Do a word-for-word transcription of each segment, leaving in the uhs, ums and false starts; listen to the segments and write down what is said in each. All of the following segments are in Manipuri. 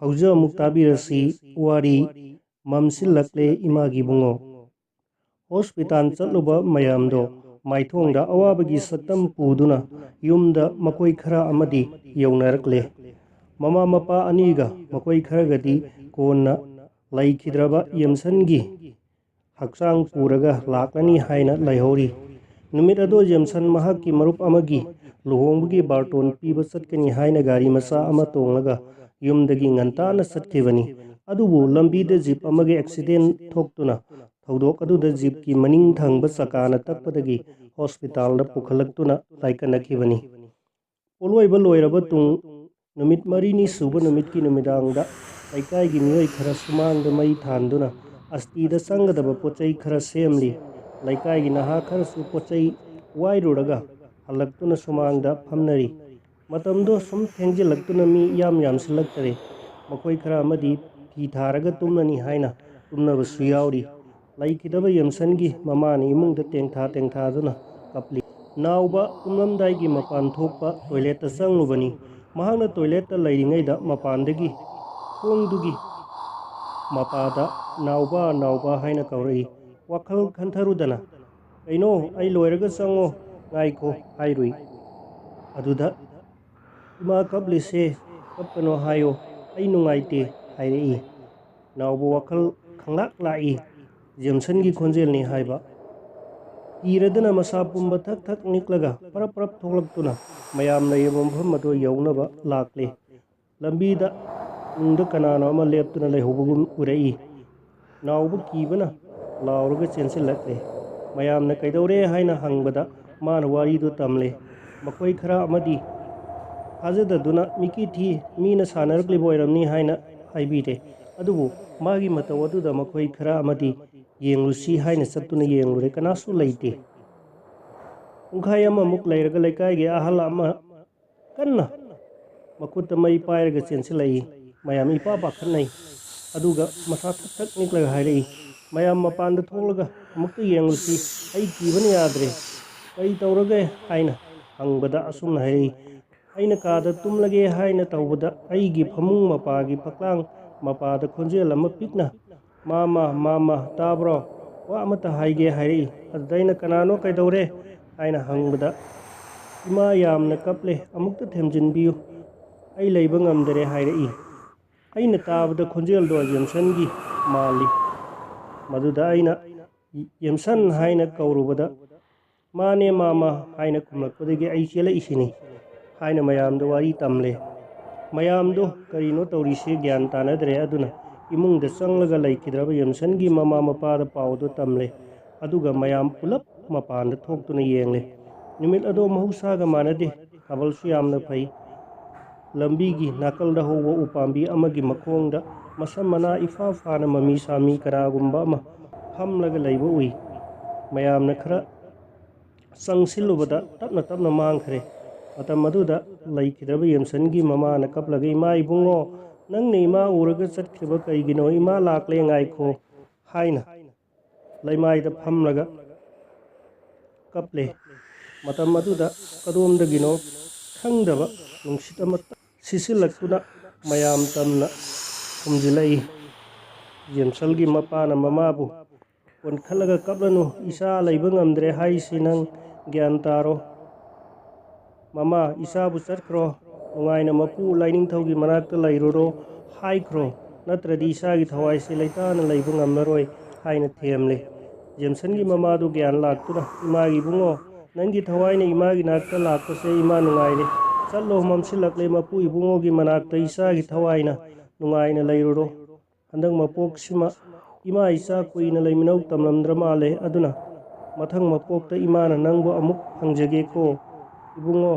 ꯍꯧꯖꯤꯛ ꯑꯃꯨꯛ ꯇꯥꯕꯤꯔꯁꯤ ꯋꯥꯔꯤ ꯃꯝꯁꯤꯜꯂꯛꯂꯦ ꯏꯃꯥꯒꯤ ꯏꯕꯨꯡꯉꯣ꯫ ꯍꯣꯁꯄꯤꯇꯥꯜ ꯆꯠꯂꯨꯕ ꯃꯌꯥꯝꯗꯣ ꯃꯥꯏꯊꯣꯡꯗ ꯑꯋꯥꯕꯒꯤ ꯁꯛꯇꯝ ꯄꯨꯗꯨꯅ ꯌꯨꯝꯗ ꯃꯈꯣꯏ ꯈꯔ ꯑꯃꯗꯤ ꯌꯧꯅꯔꯛꯂꯦ꯫ ꯃꯃꯥ ꯃꯄꯥ ꯑꯅꯤꯒ ꯃꯈꯣꯏ ꯈꯔꯒꯗꯤ ꯀꯣꯟꯅ ꯂꯩꯈꯤꯗ꯭ꯔꯕ ꯌꯦꯝꯁꯟꯒꯤ ꯍꯛꯆꯥꯡ ꯄꯨꯔꯒ ꯂꯥꯛꯂꯅꯤ ꯍꯥꯏꯅ ꯂꯩꯍꯧꯔꯤ꯫ ꯅꯨꯃꯤꯠ ꯑꯗꯨ ꯌꯦꯝꯁꯟ ꯃꯍꯥꯛꯀꯤ ꯃꯔꯨꯞ ꯑꯃꯒꯤ ꯂꯨꯍꯣꯡꯕꯒꯤ ꯕꯥꯔꯇꯣꯟ ꯄꯤꯕ ꯆꯠꯀꯅꯤ ꯍꯥꯏꯅ ꯒꯥꯔꯤ ꯃꯆꯥ ꯑꯃ ꯇꯣꯡꯂꯒ ꯌꯨꯝꯗꯒꯤ ꯉꯟꯇꯥꯅ ꯆꯠꯈꯤꯕꯅꯤ꯫ ꯑꯗꯨꯕꯨ ꯂꯝꯕꯤꯗ ꯖꯤꯞ ꯑꯃꯒꯤ ꯑꯦꯛꯁꯤꯗꯦꯟ ꯊꯣꯛꯇꯨꯅ ꯊꯧꯗꯣꯛ ꯑꯗꯨꯗ ꯖꯤꯞꯀꯤ ꯃꯅꯤꯡ ꯊꯪꯕ ꯆꯀꯥꯅ ꯇꯛꯄꯗꯒꯤ ꯍꯣꯁꯄꯤꯇꯥꯜꯗ ꯄꯨꯈꯠꯂꯛꯇꯨꯅ ꯂꯥꯏꯀꯠꯅꯈꯤꯕꯅꯤ꯫ ꯄꯣꯠꯂꯣꯏꯕ ꯂꯣꯏꯔꯕ ꯇꯨꯡ ꯅꯨꯃꯤꯠ ꯃꯔꯤꯅꯤ ꯁꯨꯕ ꯅꯨꯃꯤꯠꯀꯤ ꯅꯨꯃꯤꯗꯥꯡꯗ ꯂꯩꯀꯥꯏꯒꯤ ꯃꯤꯑꯣꯏ ꯈꯔ ꯁꯨꯃꯥꯡꯗ ꯃꯩ ꯊꯥꯟꯗꯨꯅ ꯑꯁꯇꯤꯗ ꯆꯪꯒꯗꯕ ꯄꯣꯠ ꯆꯩ ꯈꯔ ꯁꯦꯝꯂꯤ꯫ ꯂꯩꯀꯥꯏꯒꯤ ꯅꯍꯥ ꯈꯔꯁꯨ ꯄꯣꯠ ꯆꯩ ꯋꯥꯏꯔꯨꯔꯒ ꯍꯜꯂꯛꯇꯨꯅ ꯁꯨꯃꯥꯡꯗ ꯐꯝꯅꯔꯤ꯫ ꯃꯇꯝꯗꯣ ꯁꯨꯝ ꯊꯦꯡꯖꯤꯜꯂꯛꯇꯨꯅ ꯃꯤ ꯏꯌꯥꯝ ꯌꯥꯝꯁꯤꯜꯂꯛꯇꯔꯦ꯫ ꯃꯈꯣꯏ ꯈꯔ ꯑꯃꯗꯤ ꯐꯤ ꯊꯥꯔꯒ ꯇꯨꯝꯂꯅꯤ ꯍꯥꯏꯅ ꯇꯨꯝꯅꯕꯁꯨ ꯌꯥꯎꯔꯤ꯫ ꯂꯩꯈꯤꯗꯕ ꯌꯦꯝꯁꯟꯒꯤ ꯃꯃꯥꯅ ꯏꯃꯨꯡꯗ ꯇꯦꯡꯊꯥ ꯇꯦꯡꯊꯥꯗꯨꯅ ꯀꯞꯂꯤ꯫ ꯅꯥꯎꯕ ꯇꯨꯝꯂꯝꯗꯥꯏꯒꯤ ꯃꯄꯥꯟ ꯊꯣꯛꯄ ꯇꯣꯏꯂꯦꯠꯇ ꯆꯪꯂꯨꯕꯅꯤ꯫ ꯃꯍꯥꯛꯅ ꯇꯣꯏꯂꯦꯠꯇ ꯂꯩꯔꯤꯉꯩꯗ ꯃꯄꯥꯟꯗꯒꯤ ꯊꯣꯡꯗꯨꯒꯤ ꯃꯄꯥꯗ "ꯅꯥꯎꯕ, ꯅꯥꯎꯕ" ꯍꯥꯏꯅ ꯀꯧꯔꯛꯏ꯫ ꯋꯥꯈꯜ ꯈꯟꯊꯔꯨꯗꯅ, "ꯀꯩꯅꯣ, ꯑꯩ ꯂꯣꯏꯔꯒ ꯆꯪꯉꯣ, ꯉꯥꯏꯈꯣ" ꯍꯥꯏꯔꯨꯏ꯫ ꯑꯗꯨꯗ "ꯏꯃꯥ ꯀꯞꯂꯤꯁꯦ ꯀꯞꯀꯅꯣ ꯍꯥꯏꯌꯣ, ꯑꯩ ꯅꯨꯡꯉꯥꯏꯇꯦ" ꯍꯥꯏꯔꯛꯏ꯫ ꯅꯥꯎꯕ ꯋꯥꯈꯜ ꯈꯪꯂꯥꯛ ꯂꯥꯛꯏ꯫ ꯖꯦꯝꯁꯟꯒꯤ ꯈꯣꯟꯖꯦꯜꯅꯤ ꯍꯥꯏꯕ꯫ ꯀꯤꯔꯗꯅ ꯃꯁꯥ ꯄꯨꯝꯕ ꯊꯛ ꯊꯛ ꯅꯤꯛꯂꯒ ꯄꯔꯞ ꯄꯔꯞ ꯊꯣꯛꯂꯛꯇꯨꯅ ꯃꯌꯥꯝ ꯂꯩꯔꯕ ꯃꯐꯝ ꯑꯗꯨ ꯌꯧꯅꯕ ꯂꯥꯛꯂꯦ꯫ ꯂꯝꯕꯤꯗ ꯇꯨꯡꯗ ꯀꯅꯥꯅꯣ ꯑꯃ ꯂꯦꯞꯇꯨꯅ ꯂꯩꯍꯧꯕꯒꯨꯝ ꯎꯔꯛꯏ꯫ ꯅꯥꯎꯕ ꯀꯤꯕꯅ ꯂꯥꯎꯔꯒ ꯆꯦꯟꯁꯤꯜꯂꯛꯂꯦ꯫ ꯃꯌꯥꯝꯅ "ꯀꯩꯗꯧꯔꯦ?" ꯍꯥꯏꯅ ꯍꯪꯕꯗ ꯃꯥꯅ ꯋꯥꯔꯤꯗꯨ ꯇꯝꯂꯦ꯫ ꯃꯈꯣꯏ ꯈꯔ ꯑꯃꯗꯤ ꯊꯥꯖꯗꯗꯨꯅ "ꯃꯤꯀꯤ ꯊꯤ, ꯃꯤꯅ ꯁꯥꯟꯅꯔꯛꯂꯤꯕ ꯑꯣꯏꯔꯝꯅꯤ" ꯍꯥꯏꯅ ꯍꯥꯏꯕꯤꯔꯦ꯫ ꯑꯗꯨꯕꯨ ꯃꯥꯒꯤ ꯃꯇꯧ ꯑꯗꯨꯗ ꯃꯈꯣꯏ ꯈꯔ ꯑꯃꯗꯤ "ꯌꯦꯡꯂꯨꯁꯤ" ꯍꯥꯏꯅ ꯆꯠꯇꯨꯅ ꯌꯦꯡꯂꯨꯔꯦ, ꯀꯅꯥꯁꯨ ꯂꯩꯇꯦ꯫ ꯄꯨꯡꯈꯥꯏ ꯑꯃꯃꯨꯛ ꯂꯩꯔꯒ ꯂꯩꯀꯥꯏꯒꯤ ꯑꯍꯜ ꯑꯃ ꯀꯟꯅ ꯃꯈꯨꯠꯇ ꯃꯩ ꯄꯥꯏꯔꯒ ꯆꯦꯟꯁꯤꯜꯂꯛꯏ꯫ ꯃꯌꯥꯝ ꯏꯄꯥ ꯄꯥꯈꯠꯅꯩ꯫ ꯑꯗꯨꯒ ꯃꯁꯥ ꯊꯛ ꯊꯛ ꯅꯤꯛꯂꯒ ꯍꯥꯏꯔꯛꯏ, "ꯃꯌꯥꯝ ꯃꯄꯥꯟꯗ ꯊꯣꯛꯂꯒ ꯑꯃꯨꯛꯇ ꯌꯦꯡꯂꯨꯁꯤ, ꯑꯩ ꯀꯤꯕꯅ ꯌꯥꯗ꯭ꯔꯦ, ꯀꯔꯤ ꯇꯧꯔꯒꯦ?" ꯍꯥꯏꯅ ꯍꯪꯕꯗ ꯑꯁꯨꯝꯅ ꯍꯥꯏꯔꯛꯏ, ꯑꯩꯅ ꯀꯥꯗ ꯇꯨꯝꯂꯒꯦ ꯍꯥꯏꯅ ꯇꯧꯕꯗ, ꯑꯩꯒꯤ ꯐꯃꯨꯡ ꯃꯄꯥꯒꯤ ꯐꯛꯂꯥꯡ ꯃꯄꯥꯗ ꯈꯣꯟꯖꯦꯜ ꯑꯃ ꯄꯤꯛꯅ, "ꯃꯥꯃ, ꯃꯥꯃ, ꯇꯥꯕ꯭ꯔꯣ? ꯋꯥ ꯑꯃꯇ ꯍꯥꯏꯒꯦ" ꯍꯥꯏꯔꯛꯏ꯫ ꯑꯗꯨꯗ ꯑꯩꯅ, "ꯀꯅꯥꯅꯣ, ꯀꯩꯗꯧꯔꯦ?" ꯍꯥꯏꯅ ꯍꯪꯕꯗ, "ꯏꯃꯥ ꯌꯥꯝꯅ ꯀꯞꯂꯦ, ꯑꯃꯨꯛꯇ ꯊꯦꯝꯖꯤꯟꯕꯤꯌꯨ, ꯑꯩ ꯂꯩꯕ ꯉꯝꯗꯔꯦ" ꯍꯥꯏꯔꯛꯏ꯫ ꯑꯩꯅ ꯇꯥꯕꯗ ꯈꯣꯟꯖꯦꯜꯗꯣ ꯖꯦꯝꯁꯟꯒꯤ ꯃꯥꯜꯂꯤ꯫ ꯃꯗꯨꯗ ꯑꯩꯅ, "ꯖꯦꯝꯁꯟ" ꯍꯥꯏꯅ ꯀꯧꯔꯨꯕꯗ, "ꯃꯥꯅꯦ ꯃꯥꯃ" ꯍꯥꯏꯅ ꯈꯨꯝꯂꯛꯄꯗꯒꯤ ꯑꯩ ꯆꯦꯜꯂꯛꯏꯁꯤꯅꯤ ꯍꯥꯏꯅ ꯃꯌꯥꯝꯗ ꯋꯥꯔꯤ ꯇꯝꯂꯦ꯫ ꯃꯌꯥꯝꯗꯣ ꯀꯔꯤꯅꯣ ꯇꯧꯔꯤꯁꯦ ꯒ꯭ꯌꯥꯟ ꯇꯥꯅꯗ꯭ꯔꯦ꯫ ꯑꯗꯨꯅ ꯏꯃꯨꯡꯗ ꯆꯪꯂꯒ ꯂꯩꯈꯤꯗ꯭ꯔꯕ ꯖꯦꯝꯁꯟꯒꯤ ꯃꯃꯥ ꯃꯄꯥꯗ ꯄꯥꯎꯗꯣ ꯇꯝꯂꯦ꯫ ꯑꯗꯨꯒ ꯃꯌꯥꯝ ꯄꯨꯂꯞ ꯃꯄꯥꯟꯗ ꯊꯣꯛꯇꯨꯅ ꯌꯦꯡꯂꯦ꯫ ꯅꯨꯃꯤꯠ ꯑꯗꯣ ꯃꯍꯧꯁꯥꯒ ꯃꯥꯟꯅꯗꯦ꯫ ꯊꯥꯕꯜꯁꯨ ꯌꯥꯝꯅ ꯐꯩ꯫ ꯂꯝꯕꯤꯒꯤ ꯅꯥꯀꯜꯗ ꯍꯧꯕ ꯎꯄꯥꯝꯕꯤ ꯑꯃꯒꯤ ꯃꯈꯣꯡꯗ ꯃꯁꯝ ꯃꯅꯥ ꯏꯐꯥ ꯐꯥꯅ ꯃꯃꯤ ꯁꯥꯃꯤ ꯀꯅꯥꯒꯨꯝꯕ ꯑꯃ ꯐꯝꯂꯒ ꯂꯩꯕ ꯎꯏ꯫ ꯃꯌꯥꯝꯅ ꯈꯔ ꯆꯪꯁꯤꯜꯂꯨꯕꯗ ꯇꯞꯅ ꯇꯞꯅ ꯃꯥꯡꯈ꯭ꯔꯦ꯫ ꯃꯇꯝ ꯑꯗꯨꯗ ꯂꯩꯈꯤꯗ꯭ꯔꯕ ꯖꯦꯝꯁꯟꯒꯤ ꯃꯃꯥꯅ ꯀꯞꯂꯒ, "ꯏꯃꯥ, ꯏꯕꯨꯡꯉꯣ, ꯅꯪꯅ ꯏꯃꯥ ꯎꯔꯒ ꯆꯠꯈ꯭ꯔꯤꯕ ꯀꯩꯒꯤꯅꯣ? ꯏꯃꯥ ꯂꯥꯛꯂꯦ, ꯉꯥꯏꯈꯣ" ꯍꯥꯏꯅ ꯂꯩꯃꯥꯏꯗ ꯐꯝꯂꯒ ꯀꯞꯂꯦ꯫ ꯃꯇꯝ ꯑꯗꯨꯗ ꯀꯗꯣꯝꯗꯒꯤꯅꯣ ꯈꯪꯗꯕ ꯅꯨꯡꯁꯤꯠ ꯑꯃ ꯁꯤꯠꯆꯤꯜꯂꯛꯇꯨꯅ ꯃꯌꯥꯝ ꯇꯝꯅ ꯈꯨꯝꯖꯤꯜꯂꯛꯏ꯫ ꯖꯦꯝꯁꯟꯒꯤ ꯃꯄꯥꯅ ꯃꯃꯥꯕꯨ ꯀꯣꯟꯈꯠꯂꯒ, "ꯀꯞꯂꯅꯨ, ꯏꯆꯥ ꯂꯩꯕ ꯉꯝꯗ꯭ꯔꯦ ꯍꯥꯏꯁꯤ ꯅꯪ ꯒ꯭ꯌꯥꯟ ꯇꯥꯔꯣ꯫ ꯃꯃꯥ, ꯏꯆꯥꯕꯨ ꯆꯠꯈ꯭ꯔꯣ, ꯅꯨꯡꯉꯥꯏꯅ ꯃꯄꯨ ꯂꯥꯏꯅꯤꯡꯊꯧꯒꯤ ꯃꯅꯥꯛꯇ ꯂꯩꯔꯨꯔꯣ ꯍꯥꯏꯈ꯭ꯔꯣ, ꯅꯠꯇ꯭ꯔꯗꯤ ꯏꯆꯥꯒꯤ ꯊꯋꯥꯏꯁꯦ ꯂꯩꯇꯥꯅ ꯂꯩꯕ ꯉꯝꯂꯔꯣꯏ" ꯍꯥꯏꯅ ꯊꯦꯝꯂꯦ꯫ ꯖꯦꯝꯁꯟꯒꯤ ꯃꯃꯥꯗꯨ ꯒ꯭ꯌꯥꯟ ꯂꯥꯛꯇꯨꯅ, "ꯏꯃꯥꯒꯤ ꯏꯕꯨꯡꯉꯣ, ꯅꯪꯒꯤ ꯊꯋꯥꯏꯅ ꯏꯃꯥꯒꯤ ꯅꯥꯛꯇ ꯂꯥꯛꯄꯁꯦ ꯏꯃꯥ ꯅꯨꯡꯉꯥꯏꯔꯦ꯫ ꯆꯠꯂꯣ, ꯃꯝꯁꯤꯜꯂꯛꯂꯦ, ꯃꯄꯨ ꯏꯕꯨꯡꯉꯣꯒꯤ ꯃꯅꯥꯛꯇ ꯏꯆꯥꯒꯤ ꯊꯋꯥꯏꯅ ꯅꯨꯡꯉꯥꯏꯅ ꯂꯩꯔꯨꯔꯣ꯫ ꯍꯟꯗꯛ ꯃꯄꯣꯛꯁꯤꯃ ꯏꯃꯥ ꯏꯆꯥ ꯀꯨꯏꯅ ꯂꯩꯃꯤꯟꯅꯧ ꯇꯝꯂꯝꯗ꯭ꯔ ꯃꯥꯜꯂꯦ꯫ ꯑꯗꯨꯅ ꯃꯊꯪ ꯃꯄꯣꯛꯇ ꯏꯃꯥꯅ ꯅꯪꯕꯨ ꯑꯃꯨꯛ ꯐꯪꯖꯒꯦꯀꯣ ꯏꯕꯨꯡꯉꯣ꯫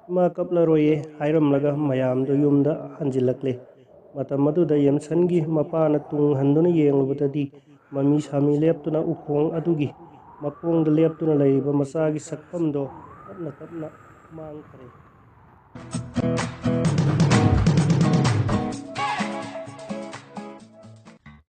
ꯏꯃꯥ ꯀꯞꯂꯔꯣꯏꯌꯦ" ꯍꯥꯏꯔꯝꯂꯒ ꯃꯌꯥꯝꯗꯨ ꯌꯨꯝꯗ ꯍꯟꯖꯤꯜꯂꯛꯂꯦ꯫ ꯃꯇꯝ ꯑꯗꯨꯗ ꯖꯦꯝꯁꯟꯒꯤ ꯃꯄꯥꯅ ꯇꯨꯡ ꯍꯟꯗꯨꯅ ꯌꯦꯡꯂꯨꯕꯗꯗꯤ ꯃꯃꯤ ꯁꯥꯃꯤ ꯂꯦꯞꯇꯨꯅ ꯎꯈꯣꯡ ꯑꯗꯨꯒꯤ ꯃꯈꯣꯡꯗ ꯂꯦꯞꯇꯨꯅ ꯂꯩꯔꯤꯕ ꯃꯆꯥꯒꯤ ꯁꯛꯐꯝꯗꯣ ꯇꯞꯅ ꯇꯞꯅ ꯃꯥꯡꯈꯔꯦ꯫